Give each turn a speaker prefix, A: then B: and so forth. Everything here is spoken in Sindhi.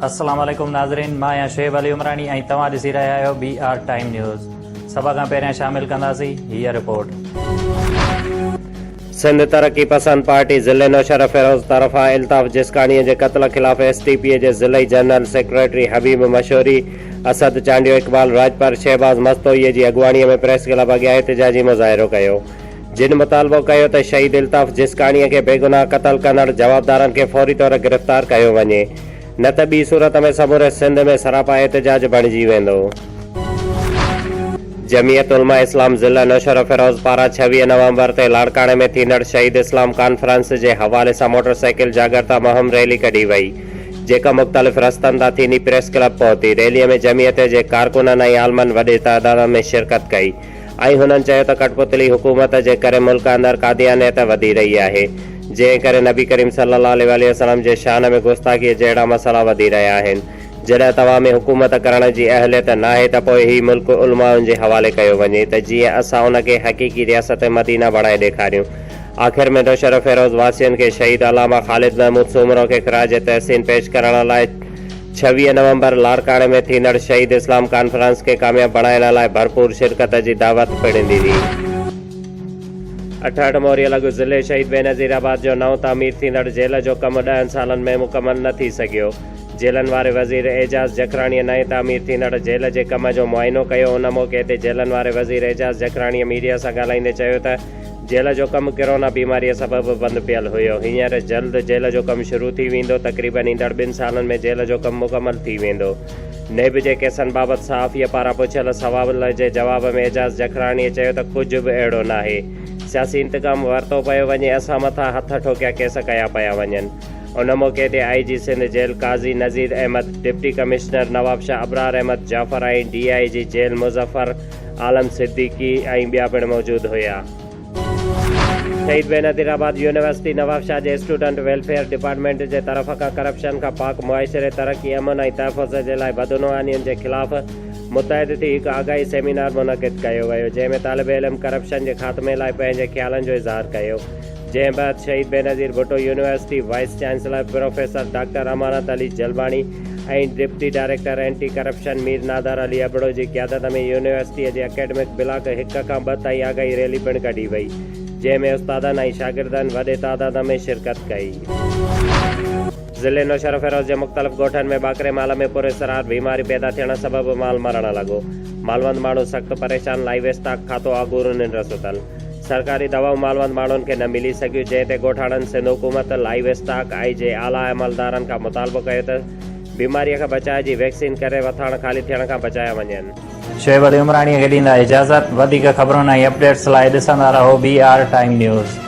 A: السلام عليڪم ناظرين مان آهيان شعيب علي عمراڻي ۽ توهان ڏسي رهيا آهيو بي آر ٽائيم نيوز سڀ کان پهريان شامل ڪنداسين هيء رپورٽ.
B: سنڌ ترقي پسند پارٽي ضلعي نوشهروفيروز طرفان الطاف جسڪاڻي جي قتل خلاف ايس ٽي پي جي ضلعي جنرل سيڪريٽري حبيب مشوري، اسد چانڊيو، اقبال راڄپر، شهباز مستوئي جي اڳواڻي ۾ پريس ڪلب اڳيان احتجاجي مظاهرو ڪيو. جن مطالبو ڪيو ته شهيد الطاف جسڪاڻي کي بيگناهه قتل ڪندڙ جوابدارن کي فوري طور گرفتار ڪيو وڃي نه ته ٻي صورت ۾ سموري سنڌ ۾ سراپا احتجاج بڻجي ويندو. جمعيت علماء اسلام ضلع نوشهروفيروز پاران 26 نومبر تي لاڙڪاڻي ۾ ٿيندڙ شهيد اسلام ڪانفرنس جي حوالي سان موٽر سائيڪل جاڳرتا مهم ريلي ڪڍي وئي جيڪا مختلف رستن تان ٿيندي پريس ڪلب پهتي ريلي ۾ جمعيت جي ڪارڪنن ۽ عالمن وڏي تعداد ۾ شرڪت ڪئي ۽ هنن چيو ته ڪٺپتلي حڪومت جي ڪري ملڪ اندر قاديانيت وڌي رهي آهي جنهن ڪري نبي ڪريم صلي الله عليه واٰله وسلم جي شان ۾ گستاخي جهڙا مسئلا وڌي رهيا آهن جڏهن توهان ۾ حڪومت ڪرڻ جي اهليت ناهي ته پوء هي ملڪ علمائن جي حوالي ڪيو وڃي ته جيئن اسان ان کي حقيقي رياست مدينه بڻائي ڏيکاريون آخر ۾ نوشهروفيروز واسين کي شهيد علامه خالد محمود سومرو کي خراج تحسين پيش ڪرڻ لاء 26 نومبر لاڙڪاڻي ۾ ٿيندڙ شهيد اسلام ڪانفرنس کي ڪامياب بڻائڻ لاء ڀرپور شرڪت جي دعوت پڻ ڏني. 68 موريء لڳ ضلعي شهيد بينظير آباد جو نئون تعمير ٿيندڙ جيل جو ڪم ڏهن سالن ۾ مڪمل نه ٿي سگهيو. جيلن واري وزير اعجاز جکراڻيء نئين تعمير ٿيندڙ جيل جي ڪم جو معائنو ڪيو. ان موقعي تي جيلن واري وزير اعجاز جکراڻيء ميڊيا سان ڳالهائيندي چيو ته جيل جو ڪم ڪرونا بيماريء سبب بند پيل هيو، هينئر جلد جيل جو ڪم شروع ٿي ويندو، تقريبن ايندڙ ٻن سالن ۾ جيل جو ڪم مڪمل ٿي ويندو. نيب جي ڪيسن بابت صحافيء پاران پڇيل سوال جي جواب ۾ اعجاز جکراڻيء چيو ته ڪجهه به اهڙو ناهي، سياسي انتقام ورتو پيو وڃي، اسان مٿان هٿ ٺوڪيا ڪيس ڪيا پيا وڃن. ان موقعي تي I G Sindh jail Qazi Nazir Ahmed, deputy commissioner Nawabshah Abrar Ahmed Jafar ۽ D I G jail Muzaffar Alam Siddiqui ۽ ٻيا پڻ موجود هيا. شهيد بينظير آباد يونيورسٽي نوابشاهه جي اسٽوڊنٽ ويلفيئر ڊپارٽمينٽ جي طرف کان ڪرپشن کان پاڪ معاشري، ترقي، امن ۽ تحفظ جي لاء بدعنوانين جي خلاف متحد ٿي هڪ آگاهي سيمينار منعقد ڪيو ويو جنهن ۾ طالب علم ڪرپشن جي خاتمي لاء پنهنجي خيالن جو اظهار ڪيو. جنهن بعد Shaheed Benazir Bhutto university vice chancellor professor doctor Amanat Ali Jalbani ۽ deputy director anti corruption Mir Nadar Ali Abro جي قيادت ۾ يونيورسٽيء جي اڪيڊمڪ بلاڪ هڪ کان ٻه تائين آگاهي ريلي پڻ ڪڍي وئي، جنهن ۾ استادن ۽ شاگردن وڏي تعداد ۾ شرڪت ڪئي. ضلعي نوشهروفيروز جي مختلف ڳوٺن ۾ ٻاڪري مال ۾ پراسرار بيماري پيدا ٿيڻ سبب مال مرڻ لڳو، مالوند ماڻهو سخت پريشان، لائيو اسٽاڪ کاتو آگورو ننڊ ستل. سرڪاري دوائون مالوند ماڻهن کي نه ملي سگهيون، جنهن تي ڳوٺاڻن سنڌ حڪومت، لائيو اسٽاڪ ۽ جي اعليٰ عملدارن کان مطالبو ڪيو ته بيماري کان بچاء جي ويڪسين ڪري وٿاڻ خالي ٿيڻ کان بچايا وڃن.
A: شعيب علي عمراڻي کي ڏيندا اجازت، وڌيڪ خبرن ۽ اپڊيٽس لاء ڏسندا رهو بي آر ٽائيم نيوز.